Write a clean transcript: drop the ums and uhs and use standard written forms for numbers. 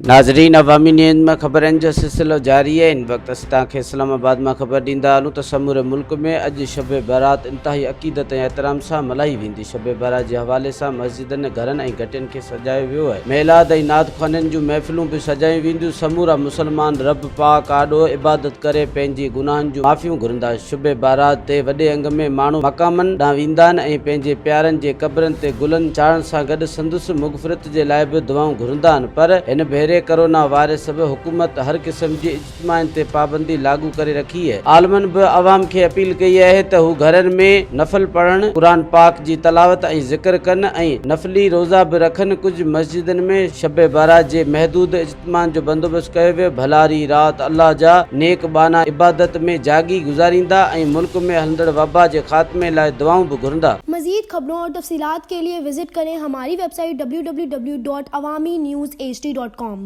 ناظرين عوامي نيوز ۾ خبرن جو سلسلو جاري آهي هن وقت اسين توهان کي اسلام آباد مان خبر ڏيندا هلون ته سموري ملڪ ۾ اڄ شب برات انتهائي عقيدت ۽ احترام سان ملهائي ويندي شب برات جي حوالي سان مسجدن گهرن ۽ گهٽين کي سجايو ويو آهي ميلاد ۽ نعت خوانين جون محفلون به سجايون وينديون سمورا مسلمان رب پاڪ آڏو عبادت ڪري پنهنجي گناهن جون معافيون گهرندا. شب بارات تي وڏي انگ ۾ ماڻهو مقامن ڏانهن ويندا آهن ۽ پنهنجي پيارن جي قبرن تي گلن چاڙهڻ سان گڏ سندس مغفرت جي لاء به دعائون گهرندا آهن پر هن ڀيري ڪرونا وائرس سبب حڪومت هر قسم جي اجتماعن تي پابندي لاڳو ڪري رکي آهي. عالمن به عوام کي اپيل ڪئي آهي ته هو گهرن ۾ نفل پڙهڻ، قرآن پاڪ جي تلاوت ۽ ذڪر ڪن ۽ نفلي روزا به رکن ڪجهه مسجدن ۾ شب بارات جي محدود اجتماعن جو بندوبست ڪيو ويو، ڀلاري رات الله جا نيڪ ٻانها عبادت ۾ جاڳي گذاريندا ۽ ملڪ ۾ هلندڙ وبا جي خاتمي لاء دعائون به گهرندا. مزيد خبرون اور تفصيلات کے لئے وزٽ ڪرين ھماري website W W W dot Awami news H D dot com.